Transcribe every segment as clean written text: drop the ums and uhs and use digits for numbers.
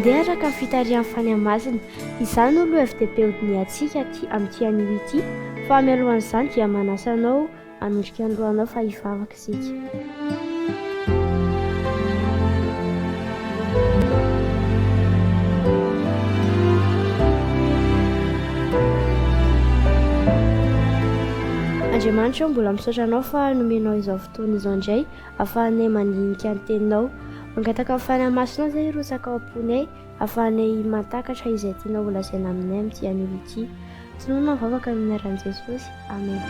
Mandeha araka ny fitarihan'ny Fanahy Masina. Izany no loha-hevi-dehibe hodinihantsika aty amin'ity anio ity, fa mialohan'izany dia manasa anao hanondrika ny lohanao fa hivavaka isika. Andriamanitra ô, mbola misaotra Anao fa nomenao izao fotoana izao indray ahafahanay mandinika ny Teninao. Mangataka ny Fanahy Masinao izay hirotsaka ao am-ponay ahafahanay mahatakatra izay tianao holazaina aminay amin'ity anio ity. Tononina ny vavaka amin'ny anaran'i Jesosy. Amen.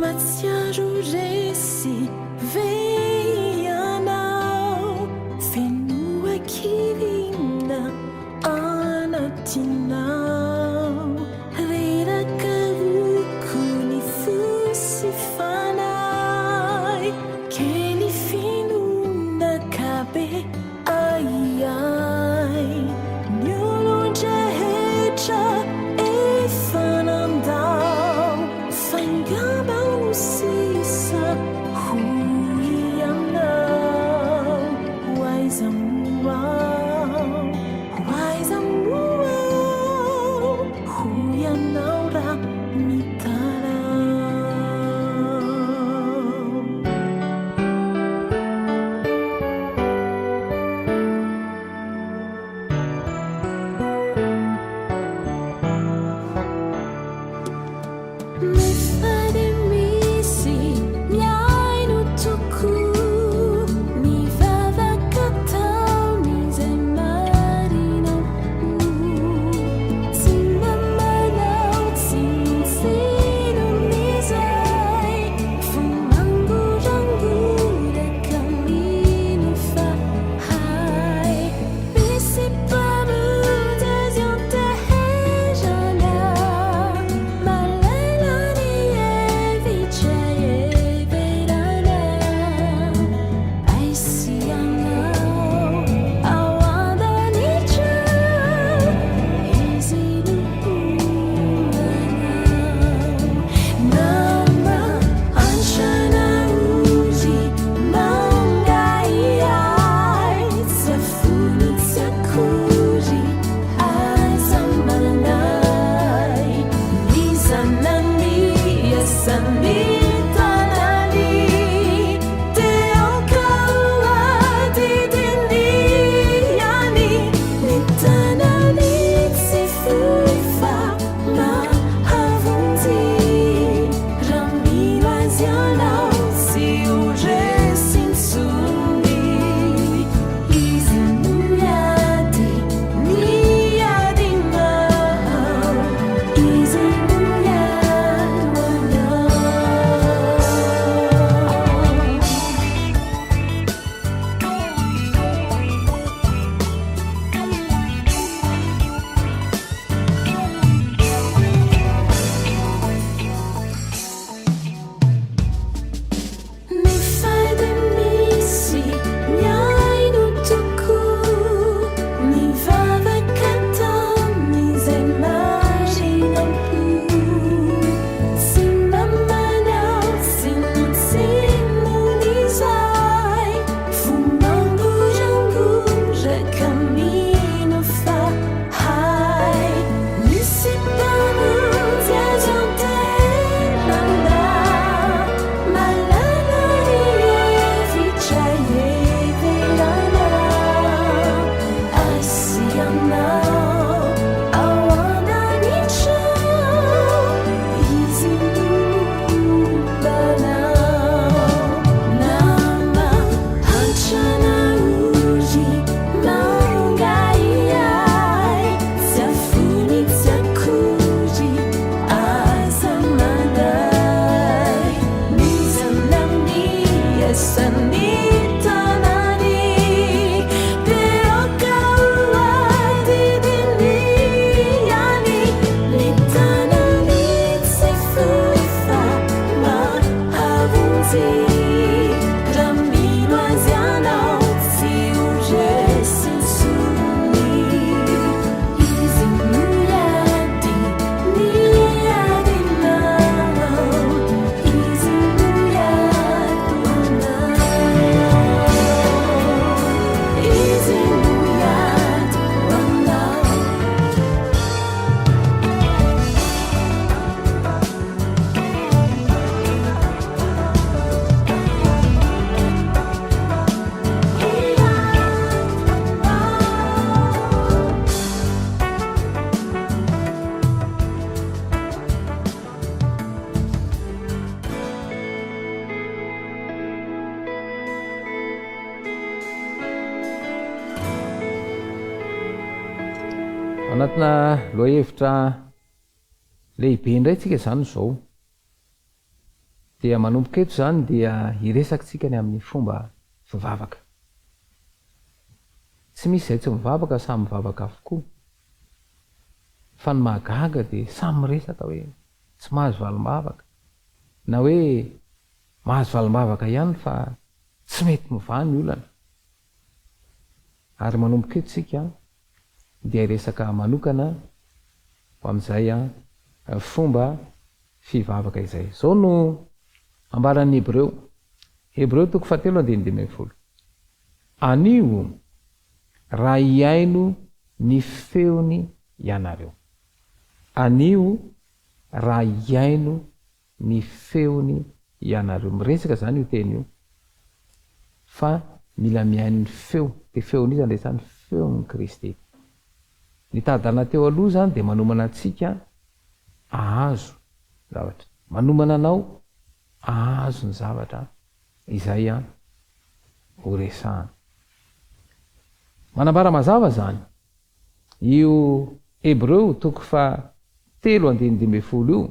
Mahatsiaro resy ve ianao? Feno hakiviana anatinao. Reraka roko ny fo sy fanahy. Kely finoana ka be ahiahy. Ny olon-drehetra efa nandao. Fa angamba no sisa ho ianao. Ho aiza moa aho? Ho aiza moa aho? Anatina lohahevitra lehibe indray tsika izany izao. Dia manomboka eto izany dia hiresaka tsika ny amin'ny fomba fivavaka. Tsy misy izay tsy mivavaka, samy mivavaka avokoa. Fa ny mahagaga dia samy miresaka hoe tsy mahazo valim-bavaka. Na hoe mahazo valim-bavaka ihany fa tsy mety mivaha ny olana. Ary manomboka eto isika dia hiresaka manokana ho amin'izay fomba fivavaka izay. Izao no ambaran'ny Hebreo, Hebreo toko fahatelo andininy 15, Anio raha hihaino ny feony ianareo. Anio raha hihaino ny feony ianareo. Miresaka izany io teny io fa mila mihaino ny feo. Dia feon'iza no resahiny? Feon'i Kristy. Ny tari-dalana teo aloha izany dia manomana antsika hahazo zavatra. Manomana anao hahazo ny zavatra izay ho resahana. Manambara mazava izany io Hebreo toko faha telo andininy 15 io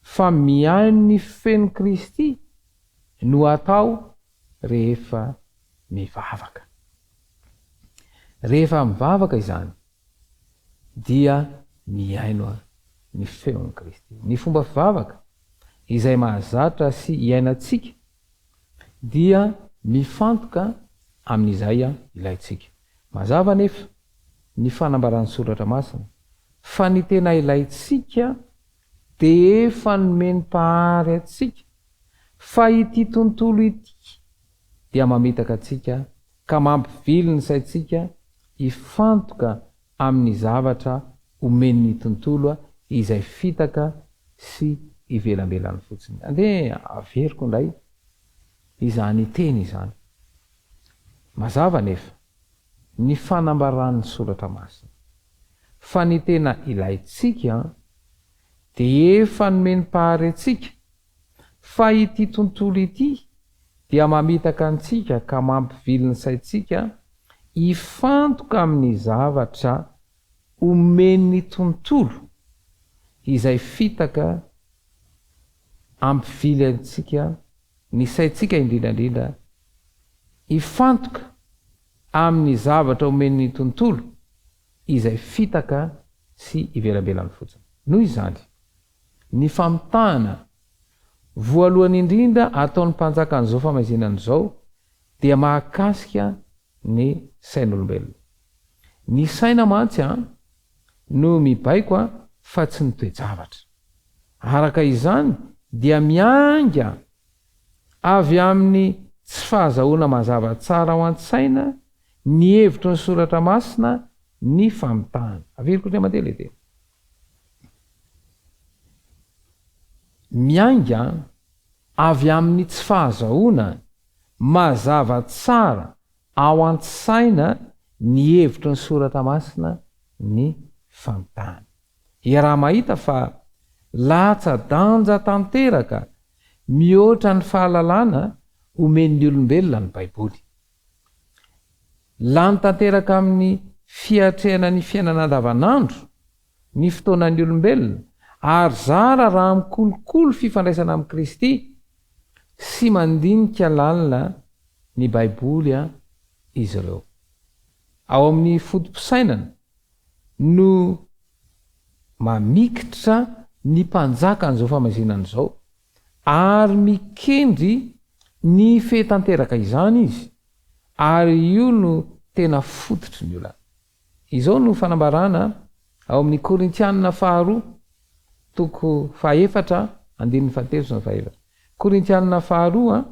fa mihaino ny fen'i Kristy no atao rehefa mivavaka. Rehefa mivavaka izany dia mihaino ny feon'i Kristy. Ny fomba fivavaka izay mahazatra sy iainantsika dia mifantoka amin'izay ilaintsika. Mazava anefa ny fanambaran'ny Soratra Masina fa ny tena ilaintsika dia efa nomen'ny Mpahary antsika, fa ity tontolo ity dia mamitaka antsika ka mampivily ny saintsika hifantoka amin'ny zavatra omen'ny tontolo izay fitaka sy ivelambelany fotsiny. Andeha averiko indray izany teny izany. Mazava anefa ny fanambaran'ny Soratra Masina fa ny tena ilaintsika dia efa nomen'ny Mpahary antsika, fa ity tontolo ity dia mamitaka antsika ka mampivily ny saintsika hifantoka amin'ny zavatra omen'ny tontolo izay fitaka hampivily antsika, ny saintsika indrindra indrindra, hifantoka amin'ny zavatra omen'ny tontolo izay fitaka sy ivelambelany fotsiny. Noho izany, ny famitahana voalohany indrindra ataon'ny mpanjakan'izao famaizinana izao dia mahakasika ny sain'olombelona. Ny saina mantsy an, no mibaiko an, fa tsy ny toe-javatra. Araka izany dia miainga avy amin'ny tsy fahazahoana mazava tsara ao an-tsaina ny hevitry ny Soratra Masina ny famitahana. Averiko indray mandeha ilay teny. Miainga avy amin'ny tsy fahazahoana mazava tsara ao an-tsaina ny hevitry ny Soratra Masina ny famitahana. Iaraha-mahita fa latsa-danja tanteraka mihoatra ny fahalalana omen'ny olombelona ny Baiboly. Lany tanteraka amin'ny fiatrehana ny fiainana andavanandro ny fotoanan'ny olombelona ary zara raha mikolokolo fifandraisana amin'i Kristy sy mandinika lalina ny Baiboly izy ireo. Ao amin'ny foto-pisainana no mamikitra ny mpanjakan'izao famazinana izao, ary mikendry ny hifehy tanteraka izany izy, ary io no tena fototry ny olana. Izao no fanambarana ao amin'ny Korintianina faharoa, toko fahefatra, andininy fahatelo sy ny fahefatra. Korintianina faharoa,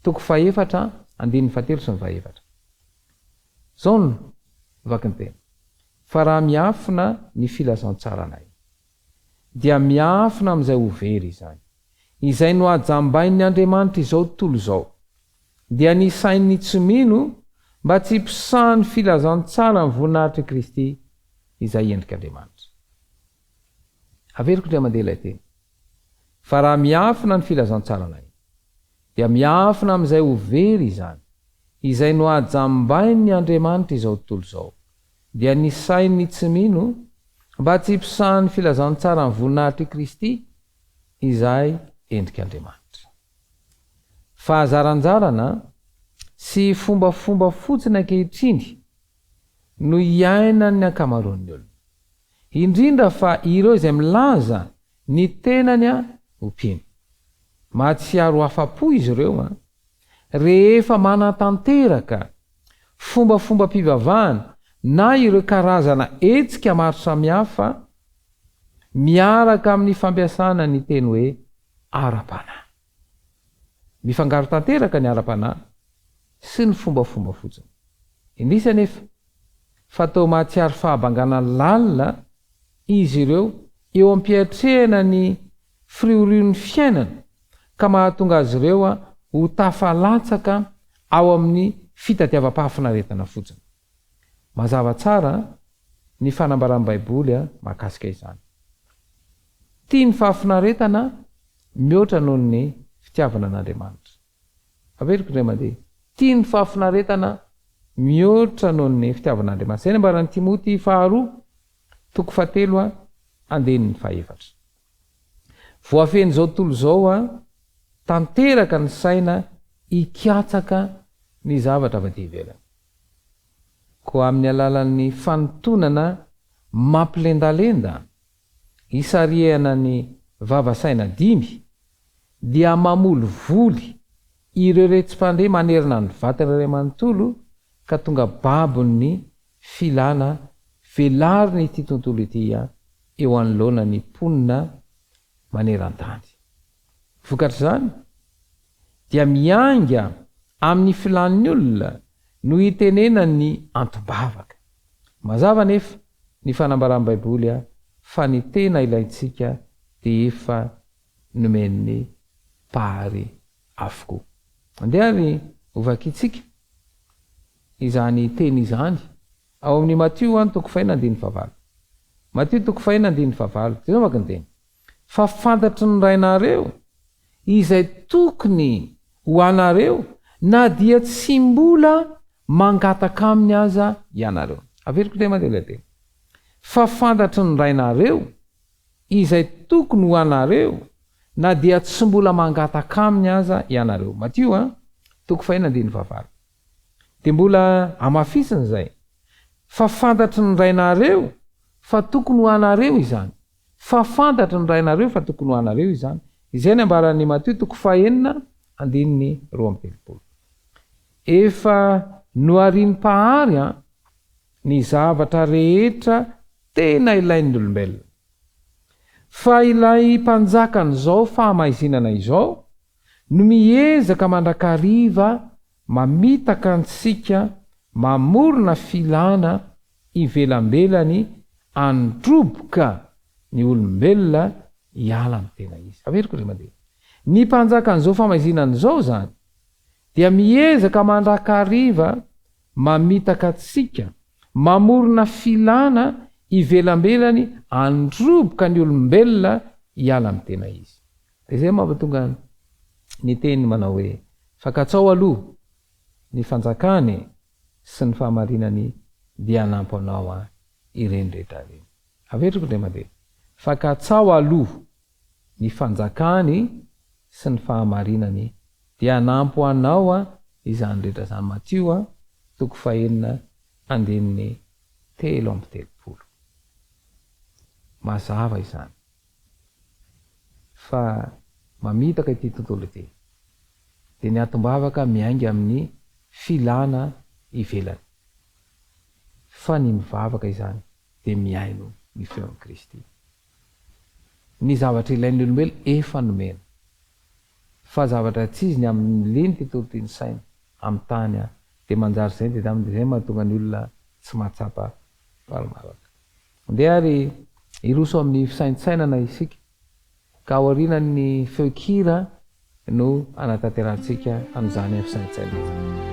toko fahefatra, andininy fahatelo sy ny fahefatra. Izao no vakin-teny, Fa raha miafina ny filazantsaranay, dia miafina amin'izay ho very izany. Izay nohajambain'ny andriamanitr' izao tontolo izao, dia ny sain'ny tsy mino mba tsy hiposahan'ny filazantsara ny voninahitr'i Kristy izay endrik'Andriamanitra. Averiko indray mandeha ilay teny. Fa raha miafina ny filazantsaranay, dia miafina amin'izay ho very izany, izay nohajambain'ny andriamanitr' izao tontolo izao. dia ny sain'ny tsy mino mba tsy hiposahan'ny filazantsaran'ny voninahitr'i Kristy izay endrik'Andriamanitra. Fahazaranjarana sy fombafomba fotsiny ankehitriny no iainan'ny ankamaroan'ny olona. Indrindra fa ireo izay milaza ny tenany ho mpino. Mahatsiaro ho afa-po izy ireo rehefa manatanteraka fombafombam-pivavahana na ireo karazana hetsika maro samihafa miaraka amin'ny fampiasana ny teny hoe ara-panahy. Mifangaro tanteraka ny ara-panahy sy ny fombafomba fotsiny. Indrisy anefa fa toa mahatsiaro fahabangana lalina izy ireo eo am-piatrehana ny firiorion'ny fiainana ka mahatonga azy ireo ho tafalatsaka ao amin'ny fitadiavam-pahafinaretana fotsiny. Mazava tsara ny fanambaran'ny Baiboly mahakasika izany. Tia ny fahafinaretana mihoatra noho ny fitiavana an'Andriamanitra. Averiko indray mandeha, tia ny fahafinaretana mihoatra noho ny fitiavana an'Andriamanitra. Izay no ambaran'i Timoty faharoa, toko fahatelo, andininy fahefatra. Voafehin'izao tontolo izao tanteraka ny saina hikatsaka ny zavatra avy aty ivelany. Koa amin'ny alalan'ny fanintonana mampilendalenda hisarihana ny vava saina dimy dia mamolivoly ireo retsi-pandre manerana ny vatana iray manontolo ka tonga babon'ny filana velarin'ity tontolo ity eo anoloana ny mponina maneran-tany. Vokatr'izany dia miainga amin'ny filan'ny olona no itenenany ny antom-bavaka. Mazava anefa ny fanambaran'ny Baiboly fa ny tena ilaintsika dia efa nomen'ny Mpahary avokoa. Andeha ary hovakintsika izany teny izany ao amin'ny Matio toko fahena andininy fahavalo. Matio toko fahena andininy fahavalo. Jereo vaky ny teny. Fa fantatry ny Rainareo izay tokony ho anareo na dia tsy mbola mangataka Aminy aza ianareo. Averiko indray mandeha ilay teny. Fa fantatry ny Rainareo izay tokony ho anareo na dia tsy mbola mangataka Aminy aza ianareo. Matio a, toko fahena andininy fahavalo. Dia mbola hamafisina izay, fa fantatry ny Rainareo fa tokony ho anareo izany. Fa fantatry ny Rainareo fa tokony ho anareo izany. Izay ny ambaran'i Matio toko fahenina andininy 32. Efa noharian'ny Mpahary an, ny zavatra rehetra tena ilain'ny olombelona. Fa ilay Mpanjakan'izao fahamaizinana izao no miezaka mandrakariva mamitaka antsika mamorona filana ivelambelany androboka ny olombelona hiala amin'ny tena izy. Averiko indray mandeha. Ny mpanjakan'izao famaizinana izao izany dia miezaka mandrakariva mamitaka antsika, mamorona filana ivelambelany androboka ny olombelona hiala amin'ny tena izy. Dia izay mampatonga ny teny manao hoe, Fa katsao aloha ny fanjakany sy ny fahamarinany dia hanampy anao an ireny rehetra ireny. Averiko indray mandeha, Fa katsao aloha ny fanjakany sy ny fahamarinany dia hanampy anao an izany rehetra izany Matio toko fahenina andininy 33. Mazava izany. Fa mamitaka ity tontolo ity. Dia ny atom-bavaka miainga amin'ny filana ivelany. Fa ny mivavaka izany dia mihaino ny feon'i Kristy. Ny zavatra ilain'ny olombelona efa nomena. Fa zavatra tsy izy ny amin'ny leny ity tontolo ity ny saina amin'ny tany dia manjary izay ny tadiaviny dia izay mahatonga ny olona tsy mahatsapa fahalemavaka. Andeha ary hiroso amin'ny fisaintsainana isika, ka aorianan'ny feon-kira no hanatanterahantsika an'izany fisaintsainana izany.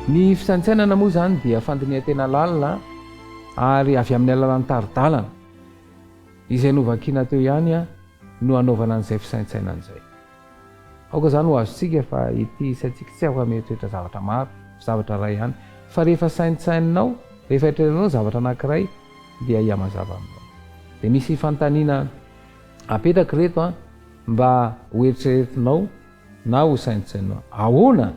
Ny fisaintsainana moa izany dia fandinihan-tena lalina ary avy amin'ny alalan'ny tari-dalana izay novakiana teo ihany no anaovana an'izay fisaintsainana izay. Aoka izany ho azontsika fa ity saintsika tsy afaka mieritreritra zavatra maro, zavatra iray ihany. Fa rehefa saintsaininao, rehefa eritreretinao ny zavatra anankiray dia hihamazava aminao. Dia misy fanontaniana apetraka ireto an, mba ho eritreretinao na ho saintsaininao. Ahoana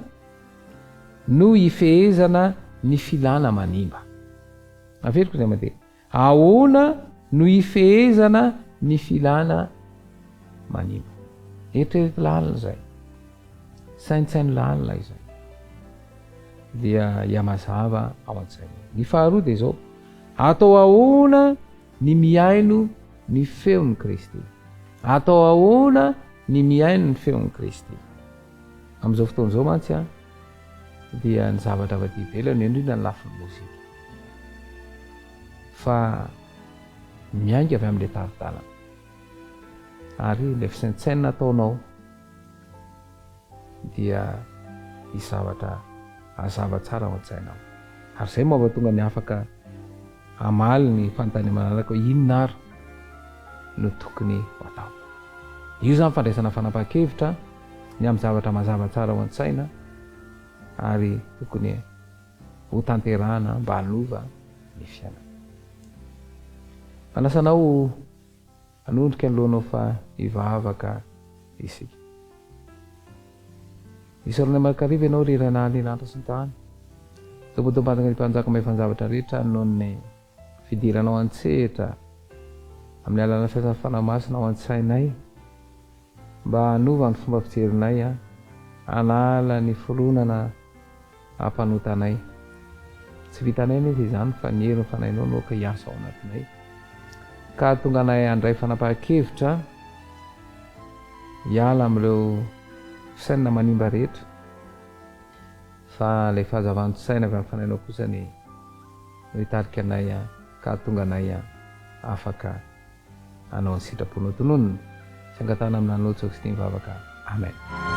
no hifehezana ny filana manimba? Averiko indray mandeha. Ahoana no hifehezana ny filana manimba? Eritrereto lalina izay. Saintsaino lalina izay. Dia hihamazava ao an-tsainao. Ny faharoa dia izao, atao ahoana ny mihaino ny feon'i Kristy? Atao ahoana ny mihaino ny feon'i Kristy? Amin'izao fotoana izao mantsy an, dia ny zavatra avy aty ivelany, indrindra ny lafiny mozika. Fa miainga avy amin'ilay tari-dalana. Ary ilay fisaintsainana ataonao dia hisy zavatra hazava tsara ao an-tsainao. Ary izay mahatonga ny afaka hamaly ny fanontaniana manaraka hoe inona ary no tokony ho atao. Io izany fandraisana fanapahan-kevitra ny amin'ny zavatra mazava tsara ao an-tsaina ary tokony ho tanterahana mba hanova ny fiainana. Manasa anao hanondrika ny lohanao fa hivavaka isika. Isaorana mandrakariva ianao ry Ray naha ny lanitra sy ny tany. Tompontompanjaka ny mpanjaka mahefa ny zavatra rehetra noho ny fidiranao an-tsehatra amin'ny alalan'ny fiasan'ny Fanahy Masina ao an-tsainay mba hanova ny fomba fijerinay hanala ny fironana hampanota anay. Tsy vitanay anefa izany fa ny herin'ny Fanahinao no aoka hiasa ao anatinay ka hahatonga anay handray fanapahan-kevitra hiala amin'ireo fisainana manimba rehetra fa ilay fahazavan-tsaina avy amin'ny Fanahinao kosa anie no hitarika anay ka hahatonga anay afaka hanao ny sitraponao. Tononina sy angatahana amin'ny anaranao Jesoa Kristy mivavaka. Amen.